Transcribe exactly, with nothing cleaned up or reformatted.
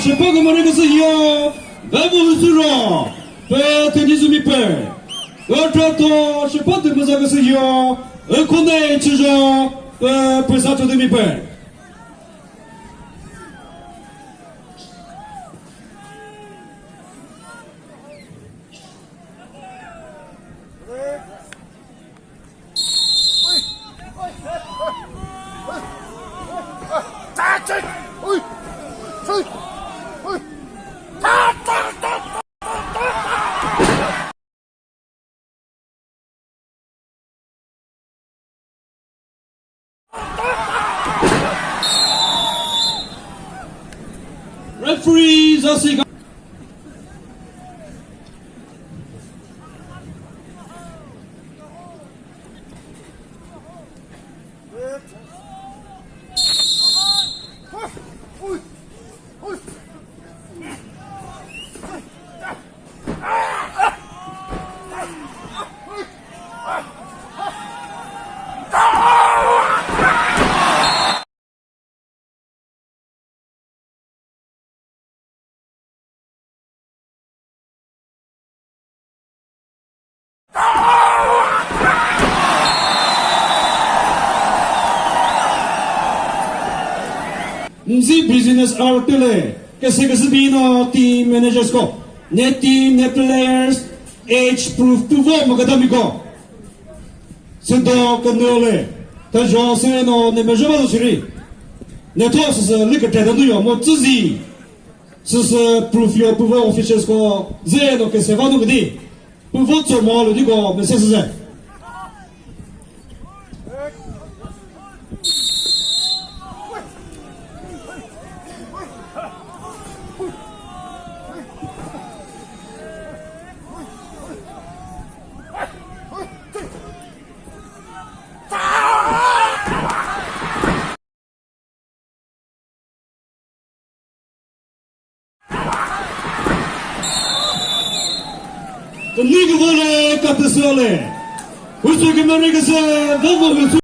Shepha kümüre küsü yo, Vevo Hüsüro, pü twenty-two mi pü. Kürtha to, shepha tümüza küsü yo, Ekhone Chüjo, pü püsa twenty mi pü. Referee, Zasika. Mzi business hour tele, kese kese bino team managers ko, ne team, ne players, age proof tu vo magadami ko. Südo künüle, ta jo se no ne mejo ba do shiri. Ne tho süsü likete da nuyo mo tsüzi. Süsü proof yo püvo officials ko ze no kese va no gidi. Püvo tso mo lo di ko message ze. Künü küvole katüsüle. Hüsü kümeri küsü, vövü hüsü.